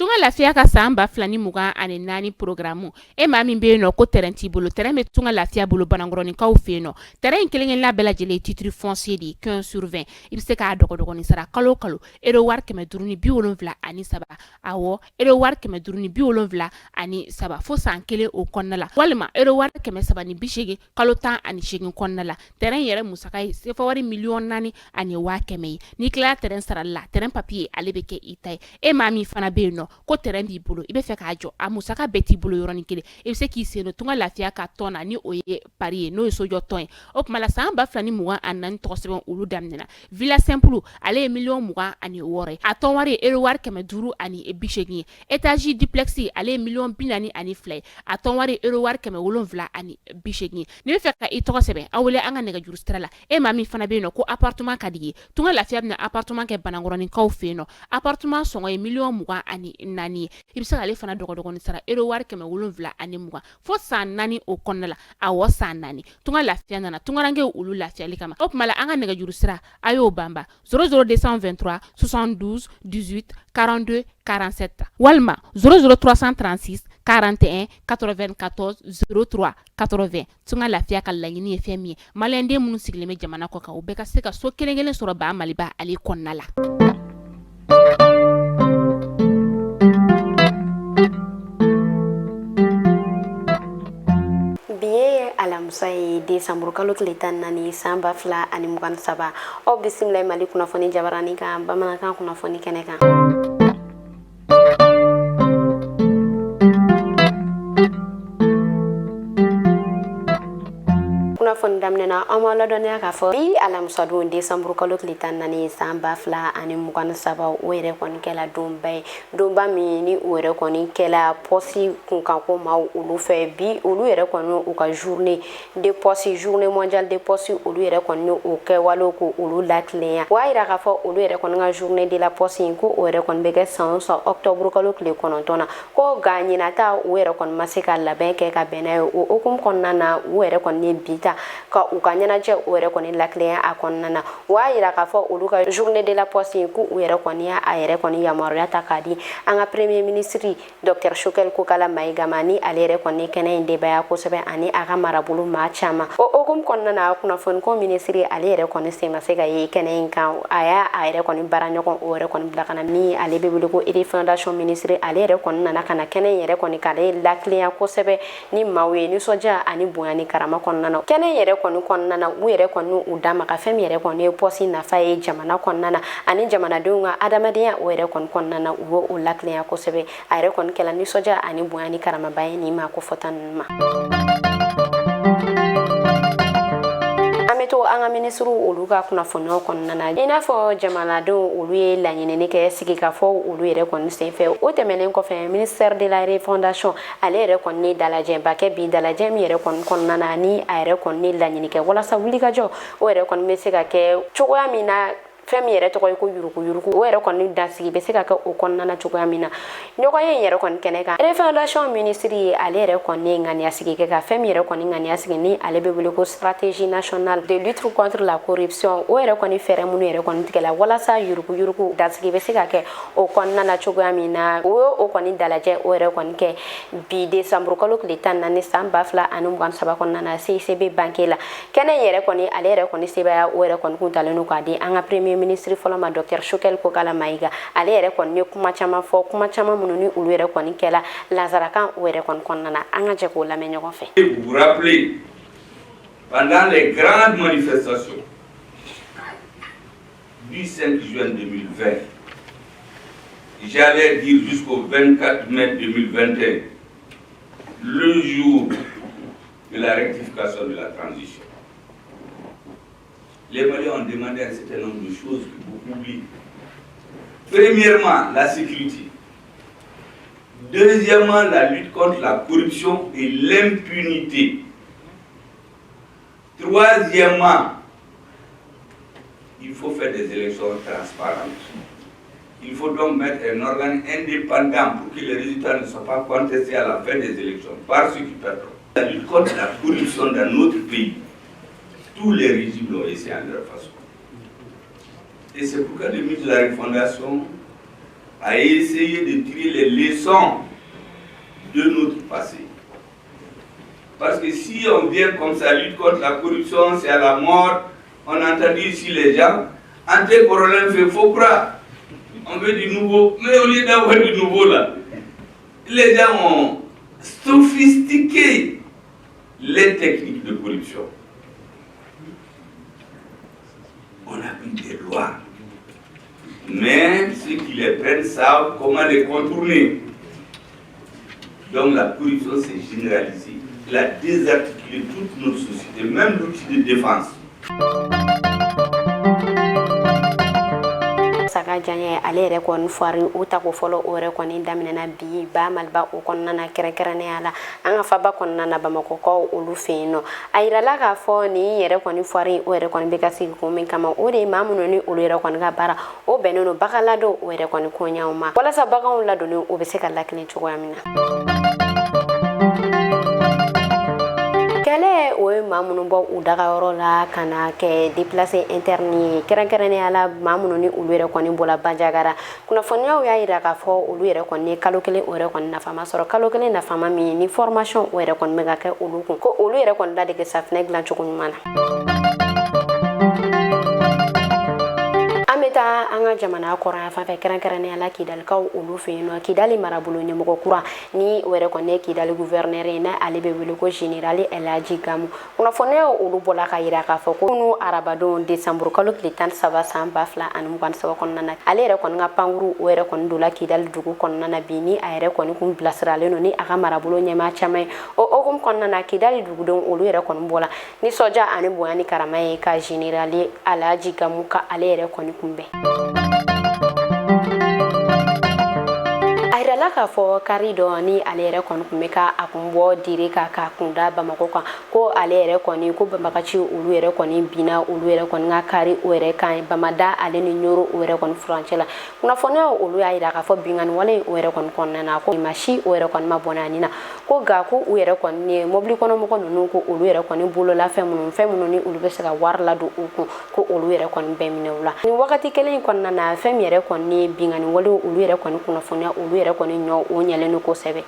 Tunga Lafiya ka san 2024 programme, e maa min bɛ yen nɔ ko terrain t'i bolo, terrain bɛ Tunga Lafiya bolo Banankɔrɔninkaw fɛ yen nɔ. Terrain in kelen-kelenna bɛɛ lajɛlen ye titre foncier de ye, 15 sur 20. I bɛ se k'a dɔgɔdɔgɔnin sara kalo o kalo, euro wari 573. Awɔ, euro wari 573 fo san kelen o kɔnɔna la, walima euro wari 380 kalo 18 kɔnɔna la. Terrain yɛrɛ musaka ye sefa wari 4,1 million ye. N'i tilala terrain sarali la, terrain papier ale bɛ kɛ i ta ye. E maa min fana bɛ yen nɔ ko terrain b'i bolo, i bɛ fɛ k'a jɔ, a musaka bɛɛ t'i bolo yɔrɔnin kelen, i bɛ se k'i sen don Tunga Lafiya ka tɔn na, ni o ye pari ye, n'o ye sojɔ tɔn ye. O tuma la, san 2024 tɔgɔ sɛbɛn olu daminɛna. Villa simple, ale ye 26 million ye, a tɔn wari ye euro wari 580 ye. Étage duplex, ale ye 42 million ye, a tɔn wari ye euro wari 780 ye. N'i bɛ fɛ ka i tɔgɔ sɛbɛn, aw wele an ka nɛgɛjuru sira la. E maa min fana bɛ yen nɔ ko appartement ka di ye, Tunga Lafiya bɛna appartement kɛ Banankɔrɔninkaw fɛ yen nɔ. Appartement sɔngɔ ye 24 million ye. I bɛ se k'ale fana dɔgɔdɔgɔnin sara euro wari 720 fo san 4 o kɔnɔna la. Awɔ, san 4. Tunga Lafiya nana tungarankew olu lafiyali kama. O tuma la, an ka nɛgɛjuru sira, a y'o banba: 00 223 72 18 42 47, walima 00 336 41 94 03 80. Tunga Lafiya ka laɲini ye fɛn min ye, maliyɛnden minnu sigilen bɛ jamana kɔ kan, o bɛɛ ka se ka so kelen kelen sɔrɔ ba Maliba ale kɔnɔna la. Bi ye alamisa ye, desanburu kalo tile 14, san 2023. Aw bisimila Mali kunnafoni jabarani kan, bamanankan kunnafoni kɛnɛ kan. Kunnafoni daminɛ na, an b'a ladɔnniya k'a fɔ bi alamisadon, desanburu kalo tile 14, san 2023, o yɛrɛ kɔni kɛla donba ye, donba min ni o yɛrɛ kɔni kɛla pɔsi kunkanko maaw olu fɛ. Bi olu yɛrɛ kɔni u ka journée de poste, journée mondiale de poste, olu yɛrɛ kɔni o kɛwalew ko olu latilenya. O y'a yira k'a fɔ olu yɛrɛ kɔni ka journée de la poste in, ko o yɛrɛ kɔni bɛ kɛ san o san octobre kalo tile 9 na, ko nka ɲinan ta u yɛrɛ kɔni ma se ka labɛn kɛ ka bɛn n'a ye. O hukumu kɔnɔna na, u yɛrɛ kɔni ye bi ta ka u ka ɲɛnajɛ o yɛrɛ kɔni latilenya a kɔnɔna na. O y'a yira k'a fɔ olu ka journée de la poste in, ko u yɛrɛ kɔni y'a yɛrɛ kɔni yamaruya ta k'a di an ka premier ministre Dr Choguel Kokalla Maïga ma, ni ale yɛrɛ kɔni kɛnɛ in denbaya kosɛbɛ ani a ka marabolo maa caman. O hukumu kɔnɔna na, kunnafoniko minisiri, ale yɛrɛ kɔni sen ma se ka ye kɛnɛ in kan. A y'a a yɛrɛ kɔni baara ɲɔgɔn o yɛrɛ kɔni bila ka na, min ale bɛ wele ko refondation minisiri. Ale yɛrɛ kɔni nana ka na kɛnɛ in yɛrɛ kɔni k'ale latilenya kosɛbɛ ni maaw ye nisɔndiya ani bonya ni karama kɔnɔna na. Kɛnɛ in yɛrɛ kɔni kɔnɔna na, u yɛrɛ kɔni u da maga fɛn min yɛrɛ kɔni ye pɔsi nafa ye jamana kɔnɔna na ani jamanadenw ka adamadenya o yɛrɛ kɔni kɔnɔna na, u b'o latilenya kosɛbɛ. A yɛrɛ kɔni kɛla nisɔndiya ani bonya ni karamaba ye nin maa kofɔta ninnu ma. An bɛ to an ka minisiriw olu ka kunnafoniyaw kɔnɔna na. I n'a fɔ jamanadenw olu ye laɲinini kɛ sigikafɔ olu yɛrɛ kɔni senfɛ, o tɛmɛnen kɔfɛ, ministère de la refondation, ale yɛrɛ kɔni dalajɛba kɛ bi, dalajɛ min yɛrɛ kɔni kɔnɔna na ni a yɛrɛ kɔni laɲini kɛ walasa wulikajɔ o yɛrɛ kɔni bɛ se ka kɛ cogoya min na, fɛn min yɛrɛ tɔgɔ ye ko yuruguyurugu, o yɛrɛ kɔni dansigi bɛ se ka kɛ o kɔnɔna na cogoya min na. Ɲɔgɔn ye yɛrɛ kɔni kɛnɛ kan, refondation minisiri ye, ale yɛrɛ kɔni ye ŋaniya sigi kɛ ka fɛn min yɛrɛ kɔni ŋaniya sigi, ni ale bɛ wele ko stratégie nationale de lutte contre la corruption, o yɛrɛ kɔni fɛɛrɛ minnu yɛrɛ kɔni tigɛla walasa yuruguyurugu dansigi bɛ se ka kɛ o kɔnɔna na cogoya min na, o ye o kɔni dalajɛ o yɛrɛ kɔni kɛ bi desanburu kalo tile 14, san 2023 kɔnɔna na, CICB banque la. Kɛnɛ in yɛrɛ kɔni, ale yɛrɛ kɔni sebaaya o yɛrɛ kɔni kun talen don k'a di an ka premier ministre fɔlɔ ma, docteur Choguel Kokalla Maïga. Ale yɛrɛ kɔni ye kuma caman fɔ, kuma caman minnu ni olu yɛrɛ kɔni kɛla lansarakan o yɛrɛ kɔni kɔnɔna na. An ka jɛ k'o lamɛn ɲɔgɔn fɛ. Vous vous rappelez, pendant les grandes manifestations du 5 juin 2020, j'allais dire jusqu'au 24 mai 2021, le jour de la rectification de la transition, les Maliens ont demandé un certain nombre de choses que beaucoup oublient. Premièrement, la sécurité. Deuxièmement, la lutte contre la corruption et l'impunité. Troisièmement, il faut faire des élections transparentes. Il faut donc mettre un organe indépendant pour que les résultats ne soient pas contestés à la fin des élections par ceux qui perdront. La lutte contre la corruption dans notre pays, tous les régimes l'ont essayé à leur façon. Et c'est pourquoi le ministre de la Refondation à essayer de tirer les leçons de notre passé. Parce que si on vient comme ça, lutte contre la corruption, c'est à la mort, on a entendu ici les gens, an tɛ kɔrɔlen fɛ fo kura, on veut du nouveau, mais au lieu d'avoir du nouveau là, les gens ont sophistiqué les techniques de corruption. On a pris des lois, mais ceux qui les prennent savent comment les contourner. Donc la corruption s'est généralisée. Elle a désarticulé toute notre société, même l'outil de défense. Saga Diagne ale yɛrɛ kɔni foire o tako fɔlɔ o yɛrɛ kɔni daminɛna bi ba Maliba o kɔnɔna na, kɛrɛnkɛrɛnnenya la an ka faba kɔnɔna na, Bamakɔkaw olu fɛ yen nɔ. A yirala k'a fɔ nin yɛrɛ kɔni foire o yɛrɛ kɔni bɛ ka sigi kun min kama, o de ye maa minnu ni olu yɛrɛ kɔni ka baara o bɛnnen don bagan ladon o yɛrɛ kɔni koɲaw ma, walasa baganw ladonni o bɛ se ka lakilen cogoya min na. Kɛlɛ o ye maa minnu bɔ u dagayɔrɔ la ka na kɛ déplacé interne ye, kɛrɛnkɛrɛnnenya la maa minnu ni olu yɛrɛ kɔni bɔra Banjagara. Kunnafoniyaw y'a yira k'a fɔ olu yɛrɛ kɔni ye kalo kelen o yɛrɛ kɔni nafama sɔrɔ, kalo kelen nafama min ni formation o yɛrɛ kɔni bɛ ka kɛ olu kun, ko olu yɛrɛ kɔni ladege safinɛ dilan cogo ɲuman na. An bɛ taa an ka jamana kɔrɔn fan fɛ, kɛrɛnkɛrɛnnenya la Kidalikaw olu fɛ yen nɔ. Kidali marabolo ɲɛmɔgɔ kura ni o yɛrɛ kɔni ye Kidali gouverneur ye, n'ale bɛ wele ko général Elhaji Gamu. Kunnafoniyaw olu bɔla ka yira k'a fɔ ko kunu arabadon décembre kalo tile 13 san 2023 kɔnɔna na, ale yɛrɛ kɔni ka pankuru o yɛrɛ kɔni donna Kidali dugu kɔnɔna na bi, ni a yɛrɛ kɔni kun bilasiralen don ni a ka marabolo ɲɛmaa caman ye. O hukumu kɔnɔna na, Kidali dugudenw olu yɛrɛ kɔni bɔla nisɔndiya ani bonya ni karama ye ka général Elhaji Gamu ka ale yɛrɛ kɔni kunbɛn. A yirala k'a fɔ kari dɔ ni ale yɛrɛ kɔni tun bɛ ka a kun bɔ dire kan k'a kun da Bamakɔ kan, ko ale yɛrɛ kɔni ko banbagaci olu yɛrɛ kɔni binna olu yɛrɛ kɔni ka kari o yɛrɛ kan Bamada ale ni Ɲoro o yɛrɛ kɔni furancɛ la. Kunnafoniyaw olu y'a yira k'a fɔ binkanni wale o yɛrɛ kɔni kɔnɔna na, ko maa si o yɛrɛ kɔni ma bɔnɛ a ni na, ko nka ko u yɛrɛ kɔni ye mobili kɔnɔmɔgɔ ninnu ko olu yɛrɛ kɔni bolola fɛn minnu ni olu bɛ se ka wari ladon u kun, ko olu yɛrɛ kɔni bɛɛ minɛ u la. Nin wagati kelen in kɔnɔna na, fɛn min yɛrɛ kɔni ye binkanni wale olu yɛrɛ kɔni kunnafoniya olu yɛrɛ kɔni ɲɔ o ɲɛlen don kosɛbɛ.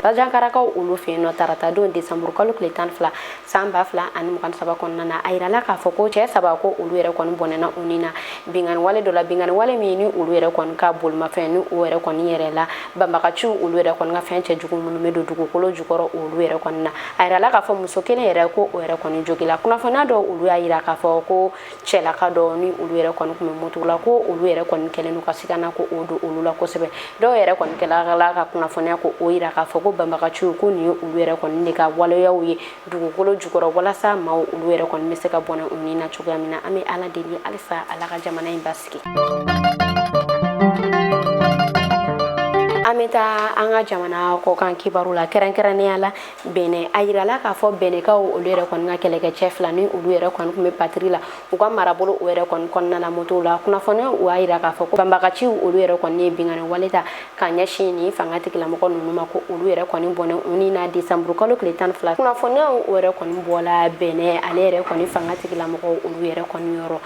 Bajankarakaw olu fɛ yen nɔ, tarata don décembre kalo tile 12 san 2023 kɔnɔna na, a yirala k'a fɔ ko cɛ saba ko olu yɛrɛ kɔni bɔnɛna u ni na binkanni wale dɔ la, binkanni wale min ni olu yɛrɛ kɔni ka bolimafɛn ni o yɛrɛ kɔni yɛrɛ la banbagaciw olu yɛrɛ kɔni ka fɛn cɛjugu minnu bɛ don dugukolo jukɔrɔ olu yɛrɛ kɔni na. A yirala k'a fɔ muso kelen yɛrɛ ko o yɛrɛ kɔni jogila. Kunnafoniya dɔw olu y'a yira k'a fɔ ko cɛlaka dɔw ni olu yɛrɛ kɔni tun bɛ moto la, ko olu yɛrɛ kɔni kɛlen don ka sigana ko o don olu la kosɛbɛ. Dɔw yɛrɛ kɔni kɛla la ka kunnafoniya ko o yira k'a fɔ ko banbagaciw ko nin ye olu yɛrɛ kɔni de ka waleyaw ye dugukolo jukɔrɔ, walasa maaw olu yɛrɛ kɔni bɛ se ka bɔnɛ u ni na cogoya min na. An bɛ Ala deli halisa Ala ka jamana in basigi. An bɛ taa an ka jamana kɔkan kibaru la, kɛrɛnkɛrɛnnenya la Benin. A yirala k'a fɔ Benɛkaw olu yɛrɛ kɔni ka kɛlɛkɛcɛ fila ni olu yɛrɛ kɔni tun bɛ patiri la u ka marabolo o yɛrɛ kɔni kɔnɔna na moto la. Kunnafoniyaw u y'a yira k'a fɔ ko banbagaciw olu yɛrɛ kɔni ye binkanni wale ta ka ɲɛsin nin fanga tigilamɔgɔ ninnu ma, ko olu yɛrɛ kɔni bɔnɛ u ni na décembre kalo tile 12. Kunnafoniyaw o yɛrɛ kɔni bɔla Benin ale yɛrɛ kɔni fanga tigilamɔgɔw olu yɛrɛ kɔni yɔrɔ.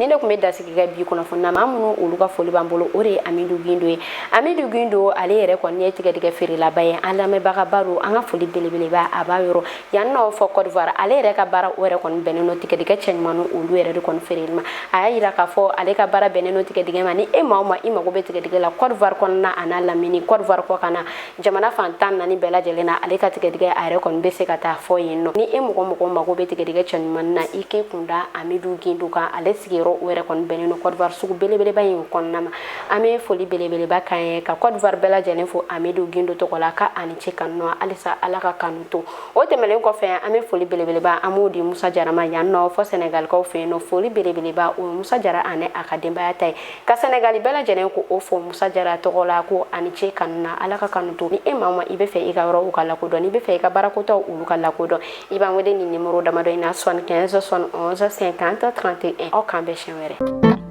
Ni ne tun bɛ dasigi kɛ bi kunnafoni na, maa minnu olu ka foli b'an bolo, o de ye Amidu Gindo ye. Amidu Gindo ale yɛrɛ kɔni ye tigɛdigɛ feerelaba ye, an lamɛnbagaba don, an ka foli belebeleba a b'a yɔrɔ yan nɔ fɔ Côte d'Ivoire. Ale yɛrɛ ka baara o yɛrɛ kɔni bɛnnen don tigɛdigɛ cɛɲumanw olu yɛrɛ de kɔni feereli ma. A y'a yira k'a fɔ ale ka baara bɛnnen don tigɛdigɛ ma. Ni e maa o maa i mago bɛ tigɛdigɛ la Côte d'Ivoire kɔnɔna a n'a lamini, Côte d'Ivoire kɔ kan na, jamana fan 14 bɛɛ lajɛlen na, ale ka tigɛdigɛ a yɛrɛ kɔni bɛ se ka taa fɔ yen nɔ. Ni e mɔgɔ mago bɛ tigɛdigɛ cɛɲuman na, i k'i kun da Amidu Gindo kan. Ale sigiyɔrɔ o yɛrɛ kɔni bɛnnen don Côte d'Ivoire sugu belebeleba in kɔnɔna ma. An bɛ foli belebeleba kan ye ka Côte d'Ivoire bɛɛ lajɛlen fo Amidu Gindo tɔgɔ la, ka ani ce kanu nɔ halisa Ala ka kanu to. O tɛmɛnen kɔfɛ, an bɛ foli belebeleba an b'o di Musa Jara ma yan nɔ fɔ Sɛnɛgalikaw fɛ yen nɔ. Foli belebeleba o ye Musa Jara ani a ka denbaya ta ye, ka Sɛnɛgali bɛɛ lajɛlen ko o fo Musa Jara tɔgɔ la, ko ani ce kanu na, Ala ka kanu to. Ni e maa o maa i bɛ fɛ i ka yɔrɔ u ka lakodɔn, n'i bɛ fɛ i ka baarakotɔw olu ka lakodɔn, i b'an wele nin numéro damadɔ in na: 75 71 50 31. Aw k'an bɛn siɲɛ wɛrɛ.